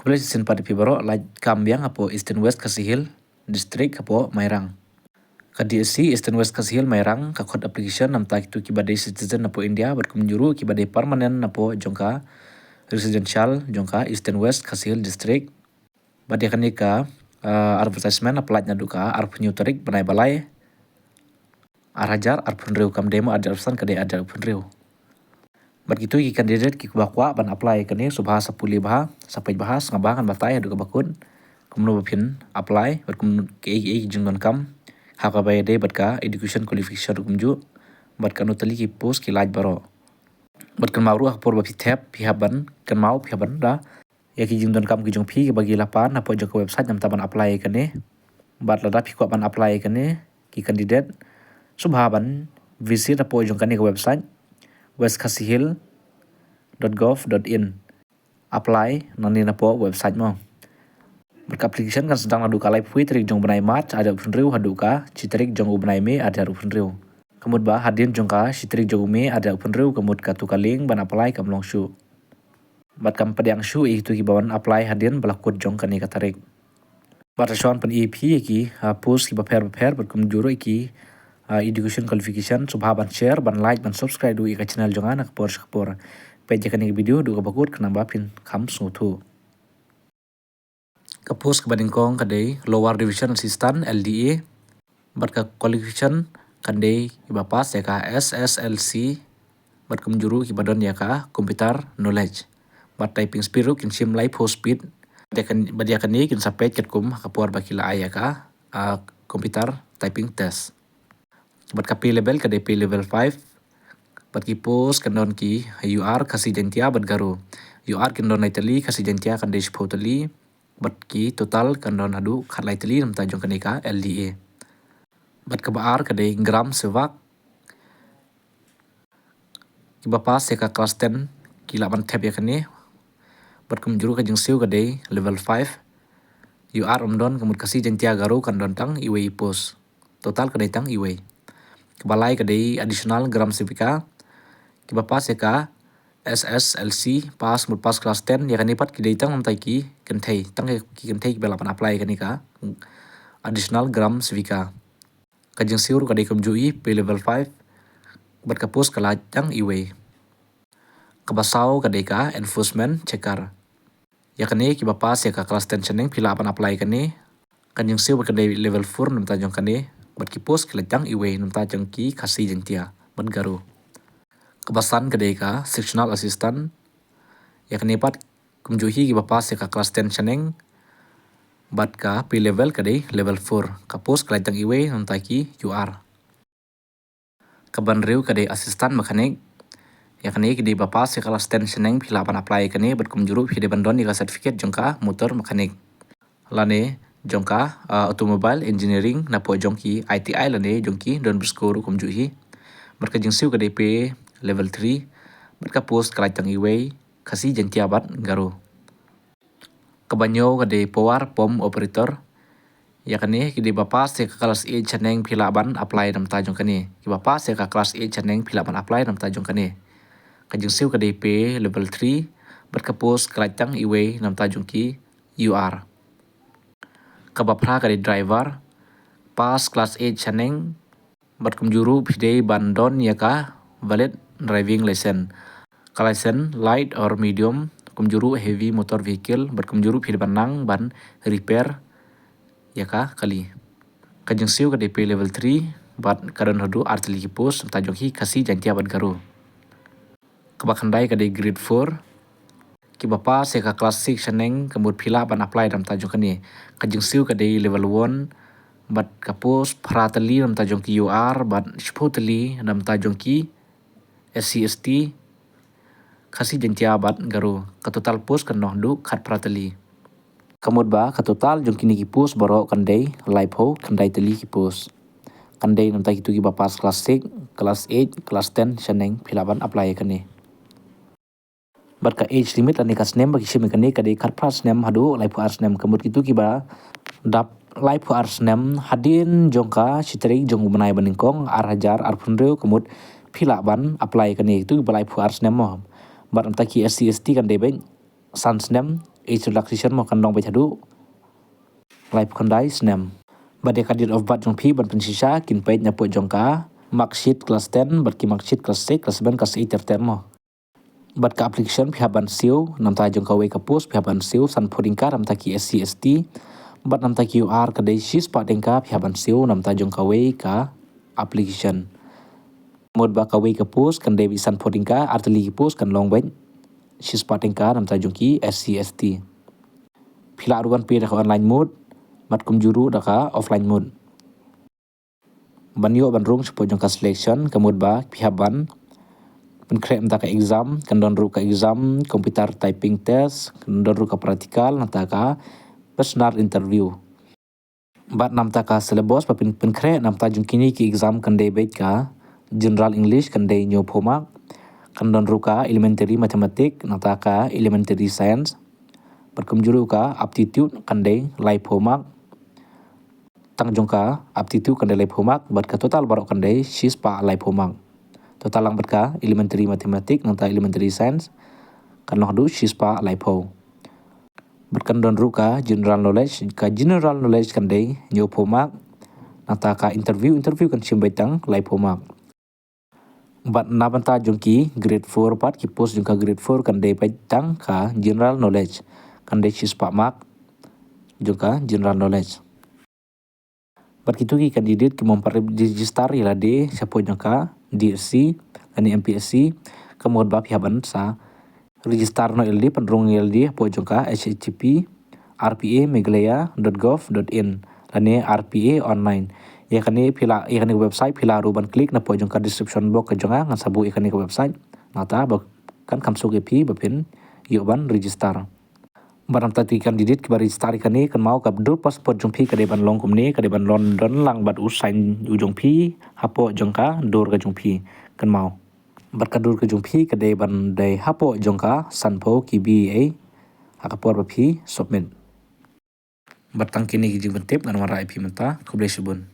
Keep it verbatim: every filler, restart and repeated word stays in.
Khublei shisien pat ïa phi baroh, lait kam biang hapoh Eastern West Khasi Hills District hapoh Mairang. Ka D S C Eastern West Khasi Hills Mairang ka khot application namta kito kiba dei citizen hapoh India bad kumjuh ruh kiba dei permanent hapoh jong ka residential jong ka Eastern West Khasi Hills District. Bad ïa kane ka, ah, advertisement la pynlait naduh ka arphew hynñiew tarik bnai ba lai, ar hajar arphew hynriew, kam dei mo ar hajar arphew san, ka dei ar hajar arphew hynriew. Bad kito ki candidate kiba kwah ban apply ïa kane, sngewbha sa pule bha, sa peit bha, sngewbha ngan batai haduh kaba kut kumno ba phin apply bad kumno, kiei kiei ki jingdonkam ha kaba ïadei bad ka education qualification ruh kumjuh, bad katno tylli ki post ki lait baroh. Bad kynmaw ruh ha ka por ba phi thep, phi hap ban kynmaw, phi hap ban da ïa ki jingdonkam ki jong phi kiba ki la pan hapoh jong ka website namta ban apply ïa kane. Bad lada phi kwah ban apply ïa kane, ki candidate, sngewbha ban visit hapoh jong kane ka website, west khasi hills dot gov dot in. Apply nangne napoh website mo. Bad ka application kan sdang naduh ka laiphew tarik jong u bnai March ar hajar arphew hynriew haduh ka shi tarik jong u bnai May ar hajar arphew hynriew. Ka mut ba hadien jong ka shi tarik jong u May ar hajar arphew hynriew, ka mut kato ka link ban apply kam long shuh. Bad kam pdiang shuh ïa kito kiba wan apply hadien ba la kut jong kane ka tarik. Bad sa shuwa pyn-i ïa phi ïa ki, ah, post kiba pher bapher bad kumjuh ruh ïa ki, ah, education qualification, sngewbha ban share, ban like, ban subscribe ruh ïa ka channel jong nga na ka por sha ka por. Peit ïa kane ka video haduh kaba kut khnang ba phin kham sngewthuh. Ka post kaba nyngkong ka dei Lower Division Assistant, L D A. Bad ka qualification kan dei kiba pass ïa ka S S L C bad kumjuh ruh kiba don ïa ka computer knowledge. Bad typing speed ruh kin shim laiphew speed. Bad ïa kan, bad ïa kane kin sa peit katkum ha ka por ba ki la ai ïa ka, ah, computer typing test. Bad ka pay level ka dei pay level five. Bad ki post kan don ki U R, Khasi, Jaiñtia bad Garo. U R kin don lai tylli, Khasi Jaiñtia kan dei shiphew tylli. Bad ki total kan don haduh khatlai tylli namta jong kane ka L D A. Bad kaba ar ka dei Gram Sevak. Kiba pass ïa ka class ten ki lah ban thep ïa kane. Bad kumjuh ruh ka jingsiew ka dei level five. U R ym don, ka mut Khasi, Jaiñtia, Garo kan don tang iwei i post. Total ka dei tang iwei. Kaba lai ka dei additional Gram Sevika. Kiba pass ïa ka S S L C, pass mut pass class ten, ïa kane pat ki dei tang namta ki kynthei, tang ki kynthei kiba lah ban apply ïa kane ka additional Gram Sevika. Ka jingsiew ruh ka dei kumjuh hi, pay level five, bad ka post ka lait tang iwei. Kaba saw ka dei ka enforcement checker. Ïa kane kiba pass ïa ka class ten shaneng phi lah ban apply ïa kane. Ka jingsiew bad ka dei level four namta jong kane, bad ki post ki lait tang iwei namta jong ki Khasi, Jaiñtia bad Garo. Kaba san ka dei ka sectional assistant. Ïa kane pat kumjuh hi, kiba pass ïa ka class ten shaneng bad ka pay level ka dei level four. Ka post ka lait tang iwei namta ki U R. Kaba hynriew ka dei assistant mechanic. Ïa kane ki dei ba pass ïa ka class ten shaneng phi lah ban apply ïa kane, bad kumjuh ruh phi dei ban don ïa ka certificate jong ka motor mechanic lane jong ka, ah, automobile engineering napoh jong ki I T I lane jong ki Don Bosco ruh kumjuh hi. Bad ka jingsiew ka dei pay level three. Bad ka post ka lait tang iwei, Khasi, Jaiñtia bad Garo. Kaba hynñiew ka dei power pump operator. Ïa kane ki dei ba pass ïa ka class eight shaneng phi lah ban apply namta jong kane. Kiba pass ïa ka class eight shaneng phi lah ban apply namta jong kane. Ka jingsiew ka dei pay level three, bad ka post ka lait tang iwei namta jong ki U R. Kaba phra ka dei driver, pass class eight shaneng, bad kumjuh ruh phi dei ban don ïa ka valid driving license. Ka license light or medium, kumjuh ruh heavy motor vehicle, bad kumjuh ruh phi dei ban nang ban repair ïa ka kali. Ka jingsiew ka dei pay level three, bad ka don haduh ar tylli ki post namta jong ki Khasi, Jaiñtia bad Garo. Kaba khyndai ka dei grade four. Kiba pass ïa ka class six shaneng ka mut phi lah ban apply namta jong kane. Ka jingsiew ka dei level one, bad ka post phra tylli namta jong ki U R, bad shiphew tylli namta jong ki S C S T, Khasi, Jaiñtia bad Garo. Ka total post kan long haduh khatphra tylli. Ka mut ba ka total jong kine ki post baroh kan dei laiphew khyndai tylli ki post. Kan dei namta kito kiba pass class six, class eight, class ten shaneng phi lah ban apply ïa kane. Bad ka age limit lane ka snem ba ki shim ïa kane ka dei khatphra snem haduh laiphew ar snem. Ka mut kito kiba dap laiphew ar snem hadien jong ka shi tarik jong u bnai ba nyngkong ar hajar arphew hynriew, ka mut phi lah ban apply ïa kane, kito kiba laiphew ar snem mo. Bad namta ki S C S T kan dei beit san snem, age relaxation mo kan long beit haduh laiphew khyndai snem. Bad ïa ka date of birth jong phi ban pynshisha kin peit na pud jong ka marksheet class ten bad ki marksheet class six, class seven, class eight ter ter mo. Bad ka application phi hap ban siew namta jong kawei ka post phi hap ban siew sanphew tyngka namta ki S C S T. Bad namta ki U R ka dei shispah tyngka phi hap ban siew namta jong kawei ka application. Mut ba kawei ka post kan dei beit sanphew tyngka, artylli ki post kan long beit shispah tyngka namta jong ki S C S T. Phi lah ruh ban pay da ka online mode bad kumjuh ruh da ka offline mode. Ban ïoh ban rung shapoh jong ka selection ka mut ba phi hap ban pynkhreh namta ka exam, kan don ruh ka exam computer typing test, kan don ruh ka practical namta ka personal interview. Bad namta ka syllabus ba phin pynkhreh namta jong kine ki exam kan dei beit ka general English kan dei hynñiewphew mark, kan don ruh ka elementary mathematics namta ka elementary science, bad kumjuh ruh ka aptitude kan dei laiphew mark. Tang jong ka aptitude kan dei laiphew mark bad ka total baroh kan dei shispah laiphew mark. Total lang bad ka elementary mathematics namta elementary science kan long haduh shispah laiphew. Bad kan don ruh ka general knowledge, ka general knowledge kan dei hynñiewphew mark namta ka interview, interview kan shim beit tang laiphew mark. Bad na bynta jong ki grade four pat, ki post jong ka grade four kan dei beit tang ka general knowledge, kan dei shispah mark jong ka general knowledge. Bad kito ki candidate ki mut ban register ïa lade shapoh jong ka D S C lane M P S C, ka mut ba phi hap ban sa register noh ïa lade, pynrung ïa lade hapoh jong ka H T T P R P A meghalaya dot gov dot in lane R P A online. Ïa kane phi lah, ïa kane ka website phi lah ruh ban click napoh jong ka description box ka jong nga, ngan sa buh ïa kane ka website. Nangta ba kan kham suk ïa phi ba phin ïoh ban register. Bad namta ki candidate kiba register ïa kane, kynmaw ka dur passport jong phi ka dei ban long kumne, ka dei ban long don lang bad u sign u jong phi hapoh jong ka dur ka jong phi, kynmaw. Bad ka dur ka jong phi ka dei ban dei hapoh jong ka sanphew kibi ei ha ka por ba phi submit. Bad tang kine ki jingpyntip ngan wanrah ïa phi mynta. Khublei shibun.